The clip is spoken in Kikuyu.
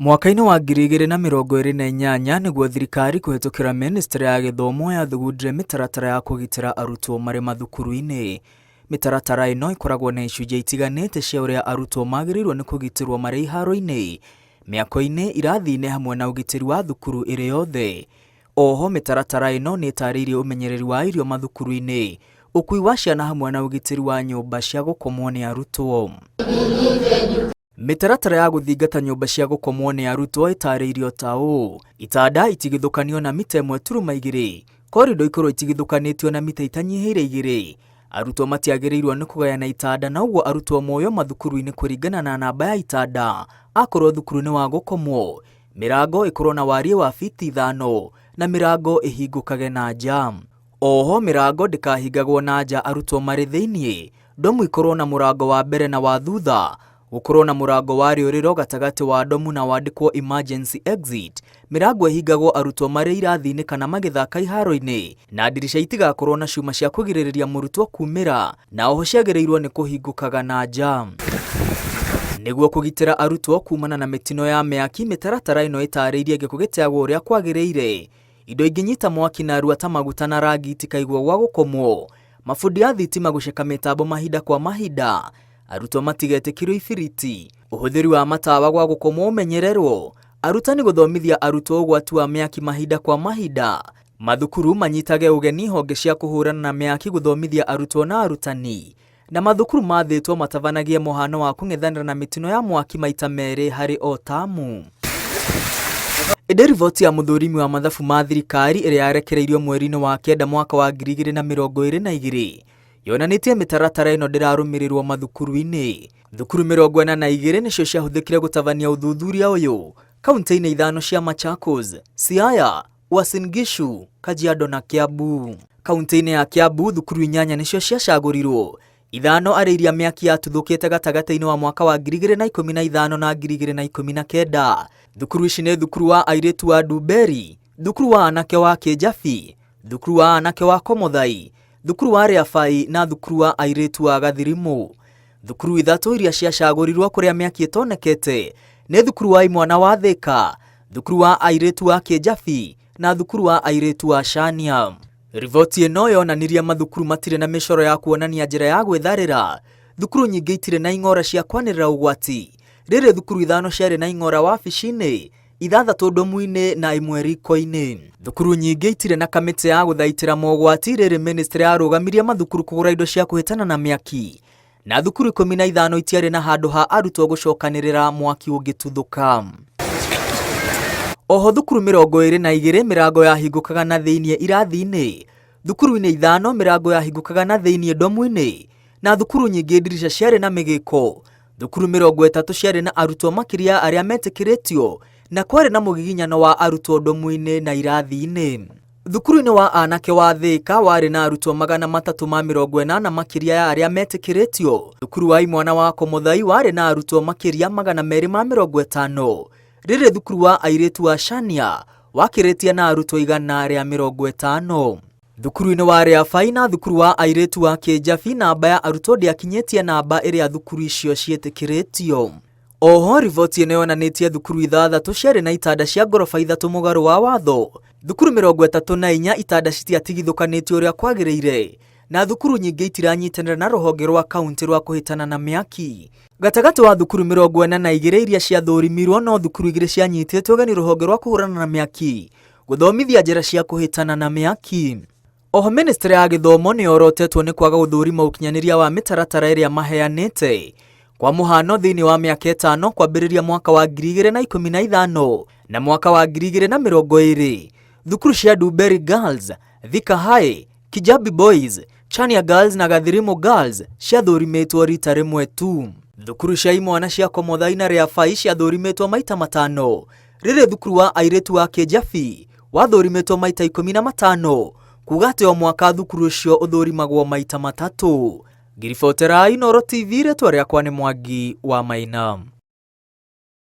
Mwaka-inĩ wa 2028 nĩguo thirikari kũhĩtũkĩra mĩnĩstrĩ ya gĩthomo yathugundire mĩtaratara ya kũgitĩra arutwo marĩ mathukuru-inĩ. Mĩtaratara ĩno ĩkoragwo na icunjĩ itiganĩte cia ũrĩa arutwo magĩrĩirwo nĩ kũgitĩrwo marĩ iharo-inĩ, mĩako-inĩ, irathi-inĩ hamwe na ũgitĩri wa thukuru ĩrĩ yothe. Oho mĩtaratara ĩno nĩ ĩtarĩirie ũmenyereri wa irio mathukuru-inĩ, ũkui wa ciana hamwe na ũgitĩri wa nyũmba cia gũkomwo nĩ arutwo. Mĩtaratara ya gũthingata nyũmba cia gũkomwo nĩ arutwo ĩtarĩirio ta ũũ, Itanda itigithũkanio na mita ĩmwe turuma igĩrĩ, korindo ikorwo itigithũkanĩtio na mita itanyihĩire igĩrĩ, arutwo matiagĩrĩirwo nĩ kũgayana itanda na ũguo arutwo moywo mathukuru-inĩ kũringana na namba ya itanda akorwo thukuru nĩ wa gũkomwo, mĩrango ĩkorwo na wariĩ wa fiti ithano na mĩrango ĩhingũkage na nja. Oho mĩrango ndĩkahingagwo na nja arutwo marĩ thĩiniĩ, ndomu ikorwo na mũrango wa mbere na wa thutha, gũkorwo na mũrango wa rĩũrĩro gatagatĩ wa ndomu na wandĩkwo emergency exit, mĩrango ĩhingagwo arutwo marĩ irathi-inĩ kana magĩthaka iharo-inĩ, na ndirica itigakorwo na cuma cia kũgirĩrĩria mũrutwo kumĩra, na oho ciagĩrĩirwo nĩ kũhingũkaga na nja. Nĩguo kũgitĩra arutwo kumana na mĩtino ya mĩaki, mĩtaratara ĩno ĩtarĩirie gĩko gĩteagwo ũrĩa kwagĩrĩire, Indo ingĩnyita mwaki narua ta maguta na rangi itikaigwo gwa gũkomwo. Mabundi a thitima gũceka mĩtambo mahinda kwa mahinda. Arutwo matigetĩkĩrio ibiriti. Ũhũthĩri wa matawa gwa gũkomwo ũmenyererwo. Arutani gũthomithia arutwo ũgwati wa mĩaki mahinda kwa mahinda. Mathukuru manyitage ũgeni honge cia kũhũrana na mĩaki gũthomithia arutwo na arutani. Na mathukuru mathĩtwo matabanagie mũhano wa kũng'ethanĩra na mĩtino ya mwaki maita merĩ harĩ o tamu. Ĩndĩ riboti ya mũthũrimi wa mathabu ma thirikari ĩrĩa yarekereirio mweri-inĩ wa kenda mwaka wa 2022 yonanĩtie mĩtaratara ĩno ndĩrarũmĩrĩrwo mathukuru-inĩ. Thukuru 42 nĩcio ciahũthĩkire gũtabania ũthuthuria ũyũ kaunti-inĩ ithano cia Machakos, Siaya, Uasin Gishu, Kajiado na Kiambu. Kaunti-inĩ ya Kiambu thukuru inyanya nĩcio ciacagũrirwo, ithano arĩ iria mĩaki yatuthũkĩte gatagatĩ-inĩ wa mwaka wa 2015 na 2019. Thukuru ici nĩ thukuru wa airĩtu wa Ndumberi, thukuru wa anake wa Kĩnjabi, thukuru wa anake wa Komothai, thukuru wa Rĩabai na thukuru wa airĩtu wa Gathirimũ. Thukuru ithatũ iria ciacagũrirwo kũrĩa mĩaki ĩtonekete nĩ thukuru wa imwana wa Thĩka, thukuru wa airĩtu wa Kĩnjabi na thukuru wa airĩtu wa Shania. Riboti ĩno yonanirie mathukuru matirĩ na mĩcoro ya kuonania njĩra ya gwĩtharĩra, thukuru nyingĩ itirĩ na ing'ora cia kwanĩrĩra ũgwati, rĩrĩ thukuru ithano ciarĩ na ing'ora wabici-inĩ, ithathatũ ndomu-inĩ na ĩmwe riko-inĩ. Thukuru nyingĩ itirĩ na kamĩtĩ ya gũthaitĩra mogwati rĩrĩ mĩnĩstrĩ yarũgamirie mathukuru kũgũra indo cia kũhĩtana na mĩaki na thukuru 15 itiarĩ na handũ ha arutwo gũcokanĩrĩra mwaki ũngĩtuthũka. Oho thukuru 22 mĩrango yahingũkaga na thĩiniĩ irathi-inĩ, thukuru-inĩ ithano mĩrango yahingũkaga na thĩiniĩ ndomu-inĩ na thukuru nyingĩ ndirica ciarĩ na mĩgĩko. Thukuru 30 ciarĩ na arutwo makĩria ya arĩa metĩkĩrĩtio na kwarĩ na mũgiginyano wa arutwo ndomu-inĩ na irathi-inĩ. Thukuru-inĩ wa anake wa Thĩka warĩ na arutwo 380 makĩria ya arĩa metĩkĩrĩtio. Thukuru wa imwana wa Komothai warĩ na arutwo makĩria 250. Rĩrĩ thukuru wa airĩtu wa Shania wakĩrĩtie na arutwo 150. Thukuru-inĩ wa Rĩabai na thukuru wa airĩtu wa Kĩnjabi namba ya arutwo ndĩakinyĩtie namba ĩrĩa thukuru icio ciĩtĩkĩrĩtio. Oho riboti ĩno yonanĩtie thukuru ithathatũ ciarĩ na itanda cia ngoroba ithatũ mũgarũ wa watho, thukuru 34 itanda citiatigithũkanĩtio ũrĩa kwagĩrĩire, na thukuru nyingĩ itiranyitanĩra na rũhonge rwa kauntĩ rwa kũhĩtana na mĩaki. Gatagatĩ wa thukuru 42 iria ciathũrimirwo no thukuru igĩrĩ cianyitĩtwo ũgeni rũhonge rwa kũhũrana na mĩaki gũthomithia njĩra cia kũhĩtana na mĩaki. Oho mĩnĩstrĩ ya gĩthomo nĩ yorotetwo nĩ kwaga gũthũrima ũkinyanĩria wa mĩtaratara ĩrĩa maheanĩte. Kwa mũhano thĩinĩ wa mĩaka ĩtano kwambĩrĩria mwaka wa 2015 na mwaka wa 2020, thukuru cia Ndumberi Girls, Thika High, Kijabi Boys, Chania Girls na Gathirimu Girls ciathũrimĩtwo rita rĩmwe tu. Thukuru cia imwana cia Komothai na Rĩabai ciathũrimĩtwo maita matano, rĩrĩ thukuru wa airĩtu wa Kĩnjabi wathũrimĩtwo maita 15, kuga atĩ o mwaka thukuru ũcio ũthũrimagwo maita matatũ. Ngiribotera Inooro TV, rĩtwa rĩakwa nĩ Mwangi wa Maina.